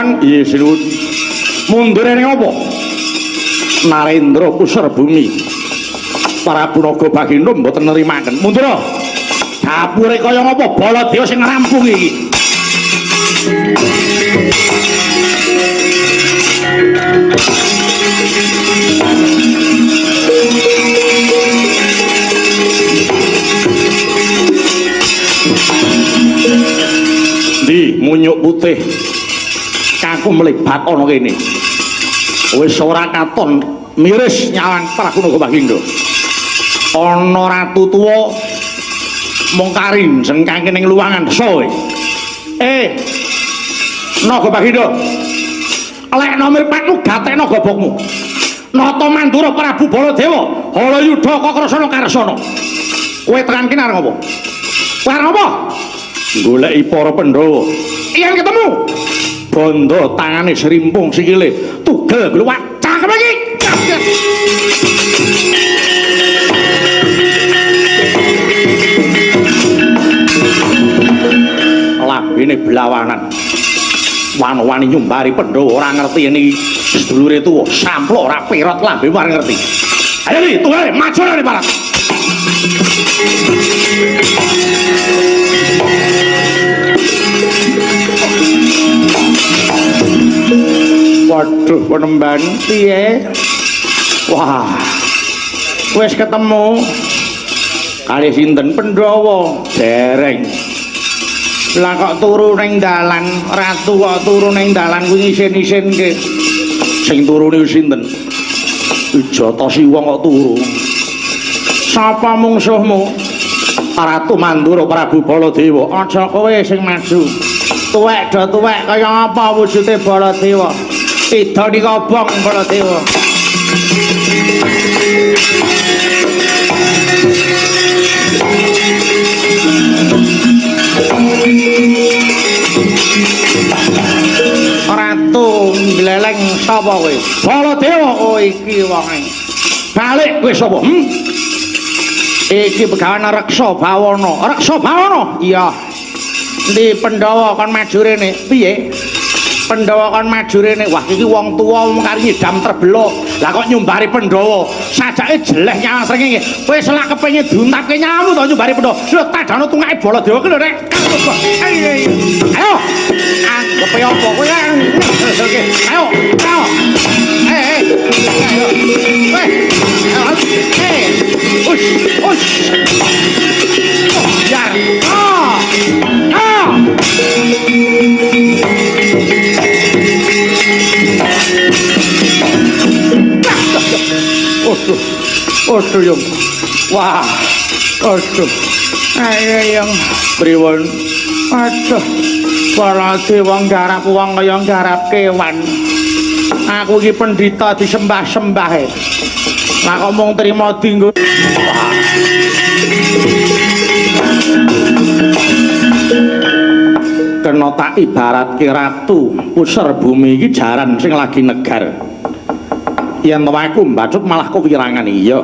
Kang, iya sinuwun. Mundur ning apa? Narendra Pusar Bumi. Prabu Naga Bagindo mboten nerimaken. Mundur. Dapure kaya ngapa Baladewa sing rampung iki. Ndi munyuk putih kaku melebat ana kene. Wis ora katon miris nyawang Prabu Naga Bagindo. Ana ratu tuwa mung karinjeng kang ning luwangan desa kowe. Naga Bagindo. Lekno mripatmu gatekno gobokmu. Nata Mandura Prabu Baladewa, Halayudha Kakrasana Karsana. Kowe tekan kene arep apa? Kowe arep apa? Goleki para Pandhawa. Yen ketemu, bondo tangane serimpung sikile, tugel gluwak cangkem iki. Lambene blawanan. Wani-wani nyumbari Pandhawa ora ngerti yen iki sedulure tuwa, samplok ora pirot lambe ora ngerti. Ayo li, tuwe maju nang parat. Waduh, penemban piye? Wah. Wis ketemu kali sinten Pandhawa? Dereng. Lah kok turu ning dalan, ratu kok turu ning dalan kuwi isin-isinke. Sing turu niku sinten? Ijata Siwa kok turu. Sapa mungsuhmu? Ratu Mandura Prabu Baladewa. Aja kowe sing maju. Tuwek do tuwek kaya apa wujude Baladewa? Ida dikobong Baladewa. Ratu ngleleng sapa kowe? Baladewa. Oh iki wonge. Balik kowe sapa? Iki begawan Reksa Bawana. Reksa Bawana? Iya. Endi Pandhawa kon maju rene? Piye? Pandhawa kon maju rene. Wah iki wong tuwa wong kari nyidam terbelo. Lah kok nyumbari Pandhawa? Sajake jeleh nyawang srengenge. Kowe selak kepengin diuntapke nyawamu to nyumbari Pandhawa. Lho tadano tungake Baladewa ki lho rek. Ayo. Anggepe apa kowe? Ayo. Ayo. Ayo. Ush, ush. Ya. Ah. Ah. Aduh. Aduh, Yung. Wah. Aduh. Ayo, Yung. Priwon? Aduh. Baladewa nggarap wong kaya nggarap kewan. Aku iki pendhita disembah-sembah. Lah kok mung trima dinggo. Kena tak ibaratke ratu Pusar Bumi iki jaran sing lagi negar. Yen to aku mbacut malah kewirangan. Iya.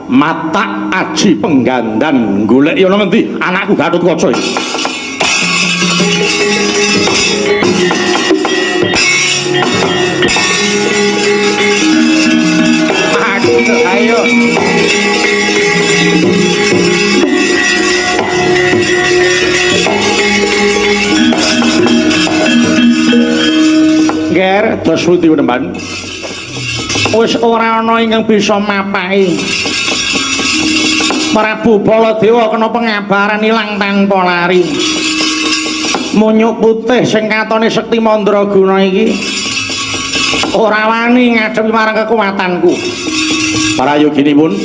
Matak aji penggandan golek ana ngendi anakku Gatotkaca iki. Ayo. Ger, dos pundi penemban? Wis ora ana ingkang bisa mapai. Prabu Baladewa kena pengabaran ilang tanpa lari. Munyuk putih sing katone sekti mandraguna iki ora wani ngadepi marang kekuatanku. Prayoginipun,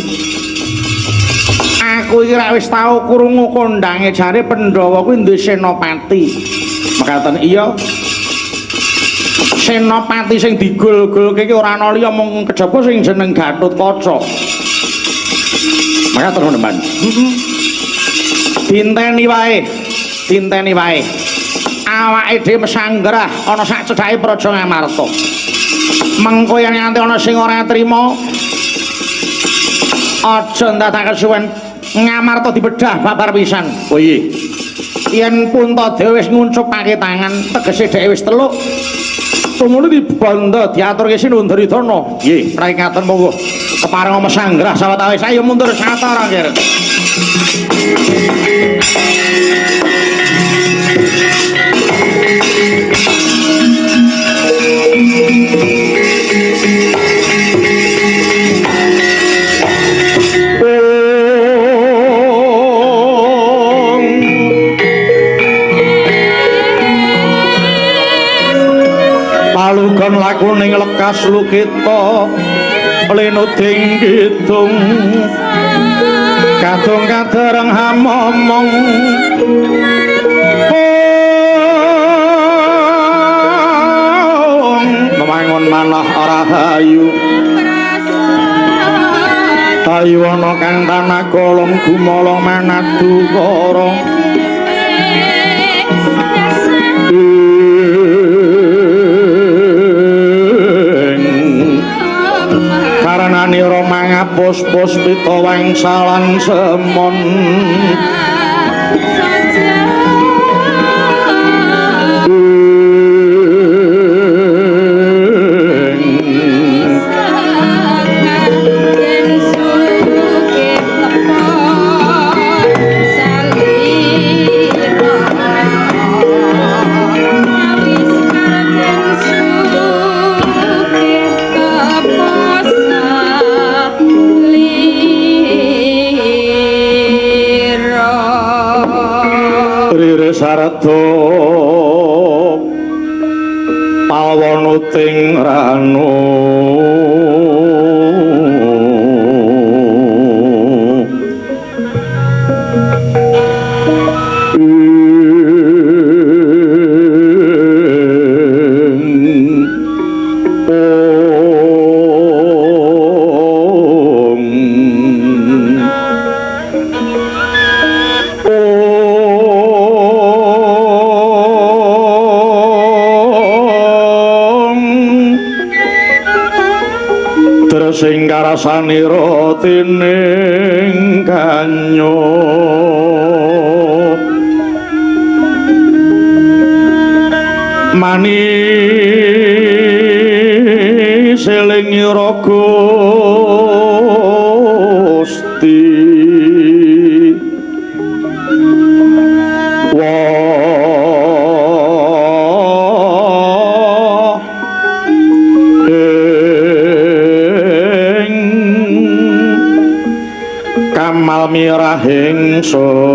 aku iki rak wis tau krungu kondange jare Pandhawa kuwi duwe senopati. Mekaten iya. Senopati sing digol-golke iki ora ana liya mung kejaba sing jeneng Gatotkaca. Mekaten teman. Heeh. Dinteni wae. Dinteni wae. Awake dhewe mesanggrah ana sak cedhake Praja Ngamarta. Mengko yen nganti ana sing ora trima, aja ndadak kesuwen Ngamarta dibedah babar pisan. Oh iya. Yen Puntadewa wis nguncupake tangan, tegese dhek wis teluk. Tumuli dibandha diaturke Sinuwun Duryudana. Nggih, prai ngaten monggo. Kepareng mesanggrah sawetawis ayo mundur sawetara, Ger. Palugon lakuning lekas lukita linuding kidung kadung kadereng hamomong memangun manah rahayu tayu ana kang tanah kolong gumolong manadukara karenane mangapus puspita wangsalan semon Sardo pawonuting ranu sing karasanira tining kanyo manis eling ira Gusti kamal mirahing sun.